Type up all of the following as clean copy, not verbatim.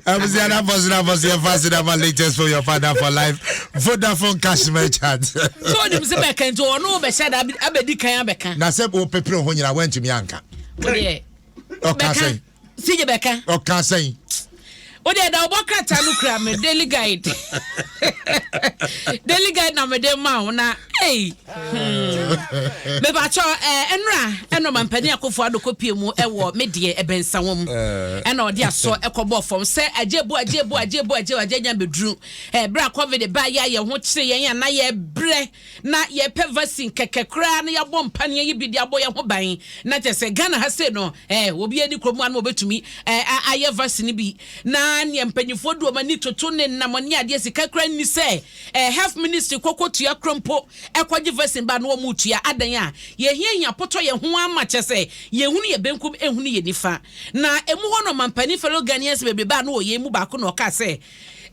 Abusua na bɔsi na bɔsi yɛ fa sinama latest for your father for life Vodafone cash merchant. So onim sɛ bɛka nti ɔno bɛhyɛ da abɛdi kan abɛka. Na sɛ wo pepere ho nyina wantumi anka. Ɔka sɛn. Sigye bɛka. Ɔka sɛn. O deɛ da ɔbɔ krataa no kura me daily guide daily guide na mede ma wo na ei mepakyɛ ɛnora ɛna ɔmampanin akofo ado kɔpie mu ɛwɔ me deɛ ɛbɛnsa wɔ mu ɛna ɔde asɔ ɛkɔbɔ fam sɛ agye bu agye bu agye bu agye agye nya bɛduru ɛberɛ a covid ba yɛ ayɛ ho kyerɛ yɛn a na yɛbrɛ na yɛpɛ vaccine kɛkɛ koraa na yɛabɔ mpaneɛ yi bi de abɔ yɛn ho ban na kyɛ sɛ Ghana ha sei no eh, obi ani kurom ano wɔbɛtumi eh, ayɛ vaccine bi na neɛ mpanyinfoɔ de wɔn ani toto ne nam ne adeɛ sika koraa nni sɛ eh, health ministry kɔkɔ tua koro mpo ɛkɔgye vaccine ba na wɔn tua adan a yɛhiahia potɔ yɛn ho ama kyɛ sɛ yɛhunu yɛ benkum ehunu yɛ nifa na emu hɔ no mampanin fellow Ghanaians bebrebe a no wɔ yɛn mu baako na ɔka sɛ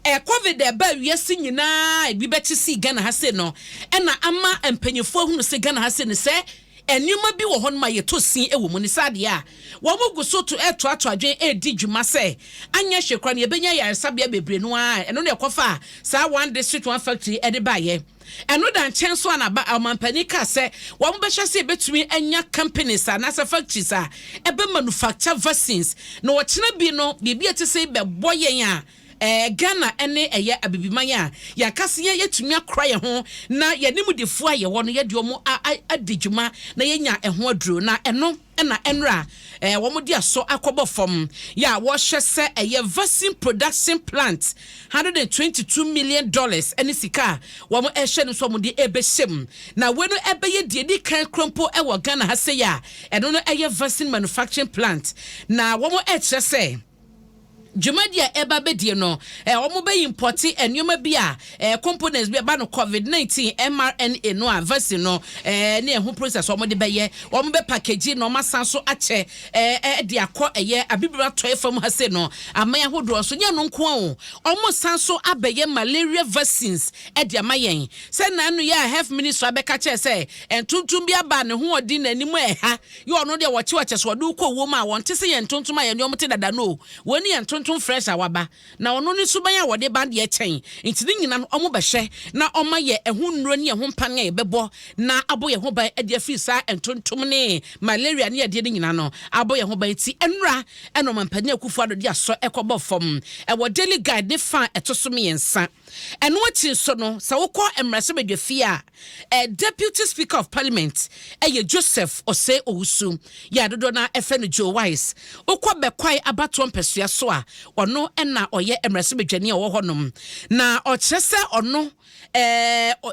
Covid a ɛbaa wiase nyinaa a ebi bɛte sii Ghana ha sei no na ama mpanyinfoɔ ahunu sɛ Ghana ha sei no sɛ nneɛma bi wɔ hɔnom a yɛtɔ sin wɔ mu ne saa adeɛ a wɔn gu so to ɛtoato adwene ɛredi dwuma sɛ anyɛ hwee koraa no yɛbɛnya ayaresabea bebree no ara ɛno na ɛkɔfa saa one district one factory ɛde baeɛ. Ɛno da nkyɛn nso a na ɔmanpanin kaa sɛ wɔbɛhwɛ sɛ yɛbɛtumi anya companies anaasɛ factories a ɛbɛ manufacture vaccines na ɔkyena bi no biribi a ɛte sɛ yi bɛbɔ yɛn a ɛɛ Ghana ne ɛyɛ Abibiman a yɛankasa yɛn yɛatumi akora yɛn ho na yɛn animdefoɔ a yɛwɔ no yɛde wɔn adi dwuma na yɛanya ɛho aduro na ɛno na ɛnora ɛɛ wɔn de asɔ akɔbɔ fam yɛ a wɔhwɛ sɛ ɛyɛ vaccine production plant $122 million ɛne sika a wɔn ɛhyɛ no nso wɔn de ɛbɛhyɛ mu na wei no ɛbɛyɛ deɛ edi kan koro mpo ɛwɔ Ghana ha sɛ yɛ a ɛno no ɛyɛ vaccine manufacturing plant na wɔn ɛkyerɛ sɛ dwumadi a ɛba bɛdie no wɔn bɛyi import nneɛma bi a components bi ɛba no COVID-19 mRNA no a vaccine no ne ɛho process wɔn de bɛyɛ wɔn bɛ package na wɔn asan so akyɛ ɛde akɔ ɛyɛ Abibiri Atɔe fam ha se no aman ahodoɔ nso nyɛ no nko o wɔn san so abɛyɛ malaria vaccines ɛde ama yɛn sɛ nanu yɛ a health minister abɛka kyerɛ sɛ ntontom bi aba ne ho ɔdi n'anim ɛha yɛ ɔno deɛ wɔkye wɔkyɛ so ɔde kɔ wɔm a wɔn te sɛ yɛn ntontom a yɛn nneɛma te dada no wɔn ni yɛn ntontom fresh a waba na ɔno ne suban a wɔde ba deɛ kyɛn nti ne nyina no ɔmo bɛhyɛ na ɔma yɛ ɛho nnuro ne ɛho mpan a yɛbɛbɔ na abɔ yɛn ho ban de afiri saa ntontom ne malaria ne adeɛ no nyina no abɔ yɛn ho ban ti nnura ɛna ɔmampanin Akufo Addo de asɔ ɛkɔbɔ fam ɛwɔ Daily Guide ne fa ɛto so mmiɛnsa. Ɛno akyi nso no sɛ wokɔ mmarahyɛbadwa fie a Deputy Speaker of Parliament ɛyɛ Joseph Osei Owusu yɛ adodoɔ no ɛfɛ no Joe Wise. Wokɔ Bɛkwae abatoɔ mpɛsoa so a ɔno ɛna ɔyɛ mmarahyɛbadwani a ɔwɔ hɔnom na ɔkyerɛ sɛ ɔno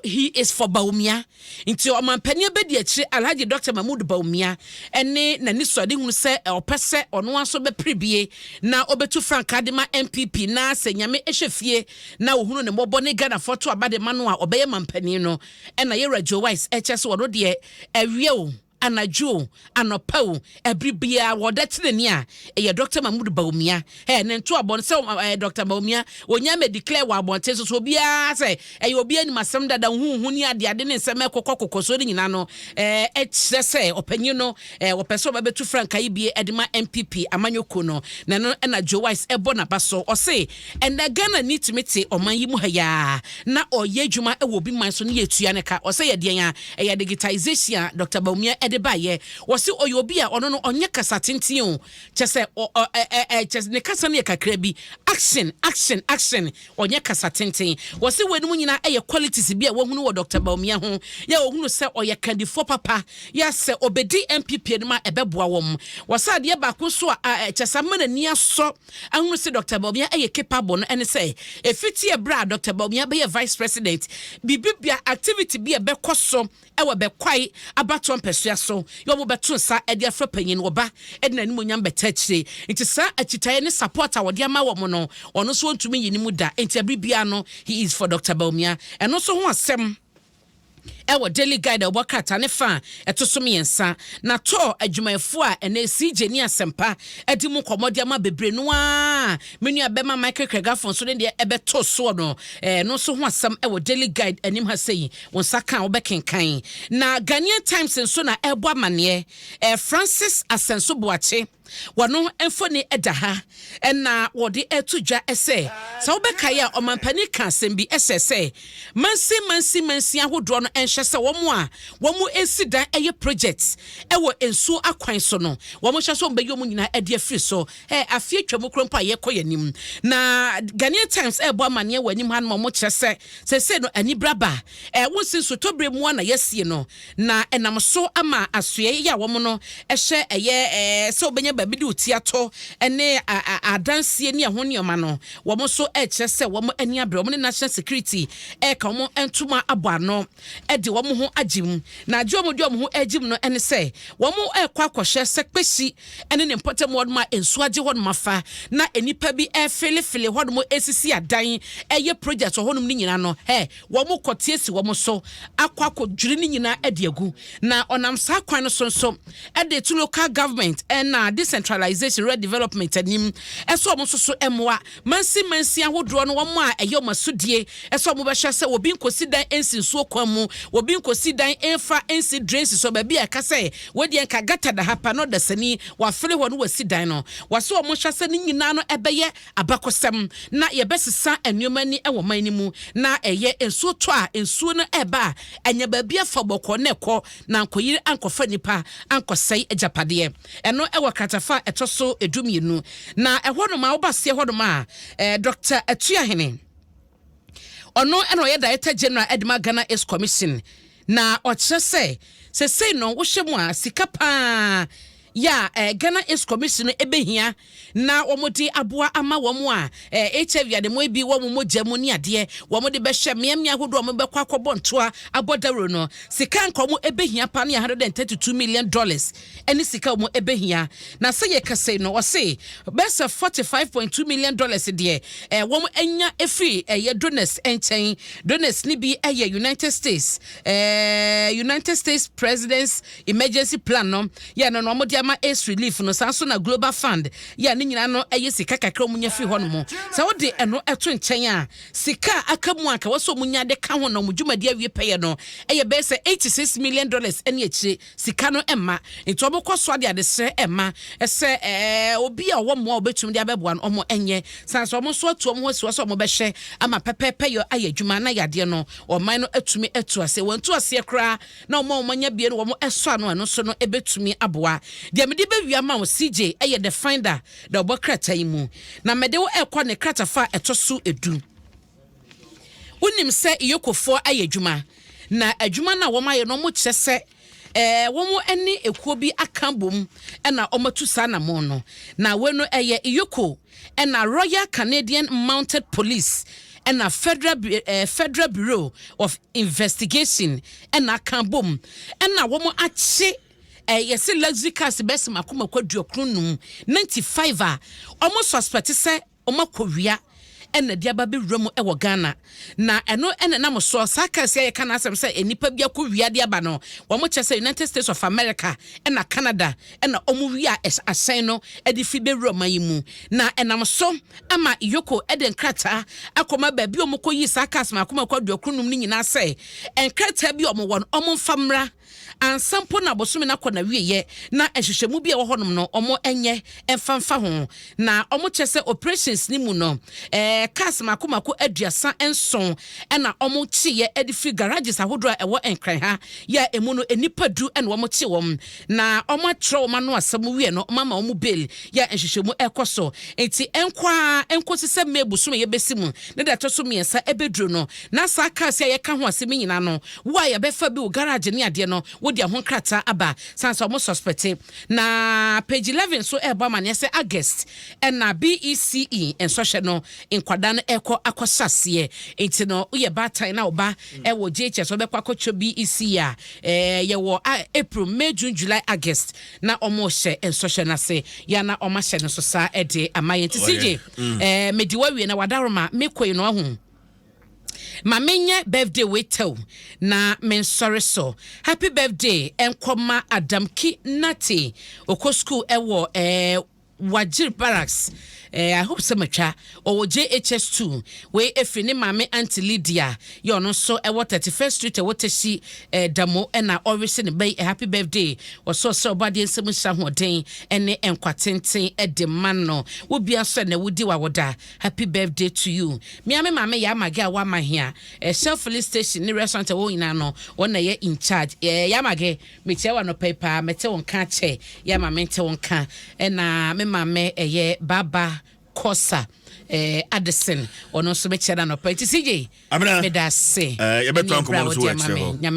he is for Bawumia nti ɔmampanin bɛdi akyire Alhaji Dr Mahmood Bawumia ɛne n'ani so ade hunu sɛ ɔpɛ sɛ ɔno nso bɛpere bie na ɔbɛtu frankaa de ma NPP na sɛ Nyame ɛhyɛ fie na ohunu ne mmɔbɔ ne Ghanafoɔ to aba de ma no a ɔbɛyɛ mampanin no ɛna yɛwura Joe Wise ɛkyɛ sɛ ɔno deɛ ɛwie o anadwo o anɔpa o ɛbere biara wɔda tenani a ɛyɛ Dr Mahmood Bawumia ɛ ne nto abɔ no sɛ Dr Bawumia onya mɛ declare wɔ abɔnten so so obiara sɛ ɛyɛ obi anim asɛm dada huhu ne adeade ne nsɛm ɛkɔkɔ kɔkɔ so ne nyinaa no ɛkyerɛ sɛ ɔpanyin no wɔpɛ sɛ ɔbɛbɛtu frankaa yi bie ɛde ma NPP amanyɔkuo no na ɛno ɛna Joe Wise ɛbɔ n'aba so ɔse ɛnɛ Ghana ni tumi te ɔman yi mu ha yaa na ɔyɛ adwuma ɛwɔ obi man so ne yɛtua ne ka ɔsɛ yɛ deɛn a ɛyɛ digitization a Dr Bawumia ɛde baayɛ wɔse ɔyɛ obi a ɔno no ɔnyɛ kasa tenten o kyɛ sɛ ɔ ɔ ɛ ɛ kyɛ ne kasa no yɛ kakra bi action action action ɔnyɛ kasa tenten wɔse wɔn mu nyinaa ɛyɛ qualities bi a wɔhunu wɔ Dr Bawumia ho yɛ wɔhunu sɛ ɔyɛ kandifoɔ papa yɛ sɛ ɔbɛdi NPP anim a ɛbɛboa wɔn wɔsɛ adeɛ baako nso a kyɛ sɛ ama n'ani asɔ ahunu sɛ Dr Bawumia ɛyɛ capable no ɛne sɛ efiti ɛbrɛ a Dr Bawumia bɛyɛ vice president biribi bia activity bi a ɛbɛkɔ so ɛwɔ Bɛkwae abatoɔ mpɛsoa so yɛ wɔn bɛto nsa ɛde afra panyin wɔba ɛde n'anim bɛtɛ akyire nti saa akyitaeɛ ne support a wɔde ama wɔn no ɔno nso wɔntumi yi ne mu da nti abiri bia no he is for Dr Bawumia. Ɛno nso ho asɛm. Ɛwɔ Daily Guide a wɔbɔ krataa ne fa a ɛto so mmiɛnsa, na tɔɔ adwumayɛfoɔ a ɛnnɛ CJ ne Asɛmpa adi mu nkɔmmɔ de ama bebree no ara a me nua bɛma Michael Kragaffo nso ne deɛ ɛbɛto soɔ no, ɛno nso ho asɛm ɛwɔ Daily Guide anim ha sei, wo nsa ka a wobɛkenkan. Na Ghanaian Times nso na ɛrebɔ amaneɛ, Francis Asɛnso Boakye. Wɔn mfoni da ha na wɔde reto dwa sɛ, sɛ wobɛkae a, ɔmampanin kaa asɛm bi hyɛɛ sɛ mansin mansin mansin ahodoɔ no nhwɛ sɛ wɔn a wɔresi dan yɛ projects wɔ nsuo akwan so no, wɔnhwɛ sɛ wɔbɛyi wɔn nyinaa de afiri so. Ɛ, afe atwa mu koraa mpo a yɛrekɔ yɛn anim. Na Ghanaian Times rebɔ amanneɛ wɔ anim hanom a wɔkyerɛ sɛ seesei no anibere aba. Ɛ, wonsi nsutɔbere mu ara na yɛasie no. Na ɛnam so ama asoɛe yi a wɔn no hyɛ ɛyɛ sɛ wobɛnya baabi de wo ti ato ne adansie ne ɛho nneɛma no, wɔn nso rekyerɛ sɛ wɔn ani abere. Wɔn ne National Security reka wɔn ntoma abɔ ano de wɔn ho agye mu. Na agye a wɔde wɔn ho regye mu no ne sɛ wɔrekɔ akɔhwɛ sɛ Kpesi ne ne mpɔtam hɔnom a nsuo agye hɔnom afa na nnipa bi refelefele hɔnom resisi adan reyɛ project wɔ hɔnom no nyinaa no, hɛ, Wɔkɔte asi wɔn so akɔ akɔdwiri ne nyinaa de agu. Na ɔnam saa kwan no so nso de to local government na decentralization, rural development anim sɛ wɔn nso so mmoa mansin mansin ahodoɔ no wɔn a ɛyɛ wɔn asodie sɛ wɔbɛhwɛ sɛ obi nkɔsi dan nsi nsuo kwan mu, obi nkɔsi dan mfa nsi drains so, baabi a ɛka sɛ wei deɛ nka gutter da ha pa na ɔdasani wafele hɔ no wasi dan no. Wɔse wɔn hwɛ sɛ ne nyinaa no ɛbɛyɛ abakɔsɛm na yɛbɛsesa nneɛma ani wɔ man no mu na ɛyɛ nsuo tɔ a nsuo no ɛba a ɛnya baabi afa bɔkɔɔ na ɛkɔ na ankɔyiri ankɔfa nnipa ankɔsɛe agyapadeɛ. Ɛno ɛwɔ kratafa a ɛtɔ so 12 na ɛhɔnom a woba aseɛ hɔnom a Dɔkta Atuahene Ɔno na ɔyɛ Director General de ma Ghana AIDS Commission, na ɔkyerɛ sɛ sesei no wohwɛ mu a sika paa yɛ a Ghana AIDS Commission no ɛbɛhia na wɔde aboa ama wɔn a HIV ademoa bi wɔ wɔn mogya mu ne adeɛ wɔde bɛhyɛ mmeammea ahodoɔ a wɔbɛkɔ akɔbɔ ntoa abɔ dawuro no, sika nka wɔn ɛbɛhia paa no yɛ $132 million. ne sika a wɔn ɛbɛhia. Na sɛ yɛ kasa yi no ɔse bɛyɛ sɛ $45.2 million deɛ eh, wɔn anya ɛfiri ɛyɛ eh, donors nkyɛn. Donors no bi ɛyɛ United States, eh, United States President's Emergency Plan no yɛ no na wɔn de ama AIDS relief no, saa nso na Global Fund yɛ ne nyinaa no ɛyɛ sika kakra wɔn nya firi hɔ nom. Sɛ wode ɛno ɛto nkyɛn a, sika a aka mu a nka wɔ sɛ wɔn nya de ka ho na wɔn dwumadi awie pɛyɛ no ɛyɛ bɛyɛ sɛ $86 million ɛne akyire. Sika no mma, nti wɔn kɔ so de adesrɛ ma sɛ ɛɛ obi a ɔwɔ mmoa a ɔbɛtumi de abɛboa no wɔn nyɛ. San sɛ wɔn nso atu wɔn ho asi hɔ sɛ wɔn bɛhwɛ ama pɛpɛɛpɛ yɔ ayɛ adwuma na yadeɛ no ɔman no atumi atu aseɛ. Wɔn ntu aseɛ koraa na wɔn a wɔn anya bie no wɔn sɔ ano ɛno nso no ɛbɛtumi aboa. Deɛ mede bɛwie ama wo CJ ɛyɛ The Finder na ɔbɔ krataa yi mu na mede wo ɛrekɔ ne kratafa a ɛtɔ so du. Wonim sɛ Iyokofoɔ ayɛ adwuma, na adwuma no a wɔayɛ no wɔkyerɛ sɛ ɛɛ wɔn ne ekuo bi aka abom na wɔatu saa anamɔn no. Na wei no ɛyɛ Iyoko ɛna Royal Canadian Mounted Police ɛna Federal ɛɛ Federal Bureau of Investigation ɛna aka abom ɛna wɔn akye ɛɛ yɛse luxury cars bɛyɛ sɛ mako mako 95, 95 a wɔn suspect sɛ Wɔakɔwia na de aba abɛwura mu wɔ Ghana. Na ɛno na ɛnam soɔ, saa cars yi a yɛka n'asɛm sɛ nnipa bi akɔwia de aba no, wɔkyerɛ sɛ United States of America na Canada na wɔwia ahyɛn no de firi bɛwura ɔman yi mu. Na ɛnam so ama Yoko de nkrataa akɔma baabi a wɔkɔyii saa cars mako mako 95 no nyinaa sɛ nkrataa bi a wɔwɔ no wɔmfa mmra. Ansa mpo na bosome no akɔ n'awieɛ na nhwehwɛmu bi a ɛwɔ hɔnom no wɔnyɛ mfa mfa ho. Na wɔkyerɛ sɛ operations no mu no, eh, cars mako mako 37 na wɔkyeeɛ de firi garages ahodoɔ a ɛwɔ Nkran ha yɛ a ɛmu no nnipa du na wɔkye wɔn. Na wɔatwerɛ wɔn ano asɛm wie no wɔama wɔn bail yɛ a nhwehwɛmu ɛrekɔ so. Nti ɛnkɔ ara nkɔsi sɛ May bosome yɛbɛsi mu ne da ɛtɔ so mmiɛnsa ɛbɛduru no na saa cars yi a yɛka ho asɛm yi nyinaa no Wo a yɛbɛfa bi wo garage ne adeɛ no wode ɛho nkrataa aba sane sɛ ɔmo suspɛte. Na page 11 nso ɛrebɔ amaneɛ sɛ August ɛna BECE nsɔhwɛ no nkwadaa no ɛrekɔ akɔhyɛ aseɛ. Nti no woyɛ baatan na wo ba ɛwɔ JHS ɔbɛkɔ akɔtwerɛ BECE a ɛɛ yɛwɔ April, May, June, July, August na ɔmo rehyɛ nsɔhwɛ no ase. Yɛ a na ɔmo ahyɛ no nso saa ɛde ama yɛn. Nti CJ ɛɛ medi wo awie na wadaroma mekɔ yi no wahu. Ma menyɛ birthday wei tɛw na mensɔre so. Happy birthday ɛnkɔma Adamki Nate, ɔkɔ school ɛwɔ Wajir Barracks. I hope sɛ matwa. Ɔwɔ JHS 2. Wei ɛfiri ne maame Auntie Lydia yɛ, ɔno nso ɛwɔ 31st Street, ɛwɔ Teshie Damo, ɛna ɔresi ne bɛyi happy birthday. Wɔsɔ sɛ ɔbadeɛ nsɛm nhyɛ ahoɔden ɛne nkwa tenten ɛde ma no. Wobia nso ɛna wodi wawoda, happy birthday to you. Mmea me maame yɛ amage a wama hia Shell filling station ne restaurant ɛwɔ nyinaa no, wɔn na yɛ in charge. Yɛ amage, mekyia wa nɔpɛ yi paa, mɛte wɔn ka kyɛ yɛ ama mente wɔn ka. Ɛna me maame ɛyɛ Baba Kɔsa Addison, ɔno nso bɛkyia no anɔpɛ. Nti CJ, Amina, meda ase. Yɛbɛtoa ɛne nkɔmmɔ no so ɛberɛ a wɔ wode ama akyire me. hɔ. Nyame.